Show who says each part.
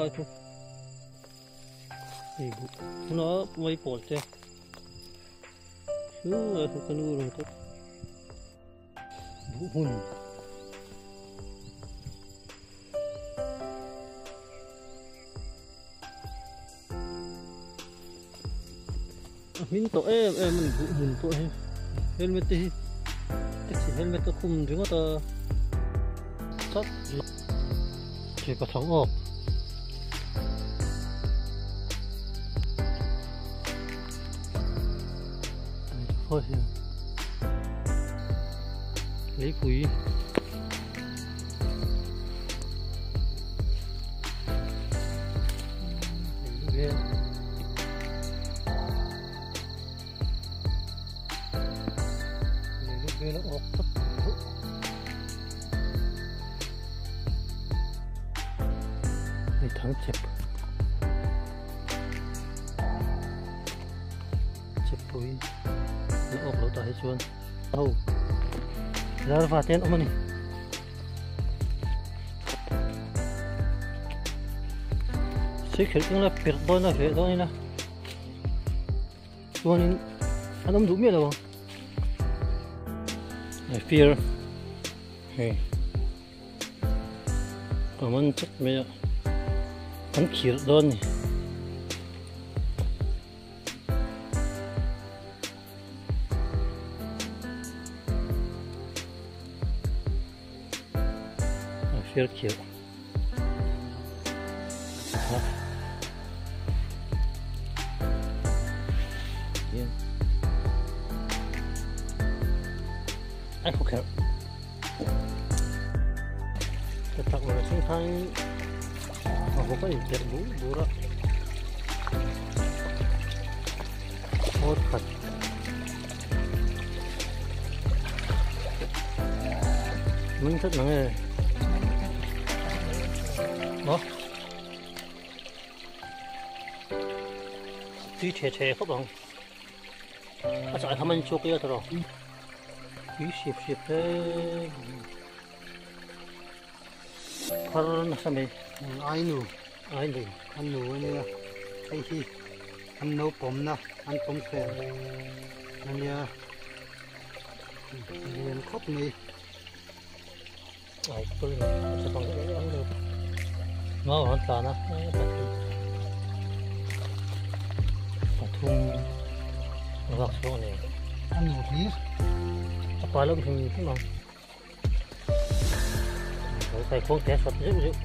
Speaker 1: Khulai khu. Hei buh huna mai pawl te. Chu lai khu ka nu rawn kawp. Buh hmun. A hmin tawh em em a ni buh hmun pawh hi helmet te hi taxi helmet a khum ringawt a tlat thei pathang awk. Leipui. Thang chep chep pui la awk lo tah hi chuan ho larva te an awm a ni. Sikhelh kawng la perh dawn a veh dawn ila chuanin an awm duh miah lo ang. Fir hei a man chat mai a an khirh dawn a ni. A fir khirh. Ai khô khéo. Cái tặng là sinh thái mà có cái tiện bú bú đó. Hốt thật. Mình thích lắm nghe. Đó. Tui chhe chhe khawp ang. A chai tham an chhuak ila tawh. Tui sip sip te. Phar nasa mai.
Speaker 2: Ai nu.
Speaker 1: Ai nu.
Speaker 2: An nu ania. Hei hi an no pawmna an pawm fel ania. Lian khawp mai.
Speaker 1: Ai pawh in a tha bang em em lo. Mau an tlan a pathum pathum vak chhuak a ni.
Speaker 2: A nu hlir.
Speaker 1: A pa lo hlim hlim ang. Lo kai khuang te sawt zeuh zeuh.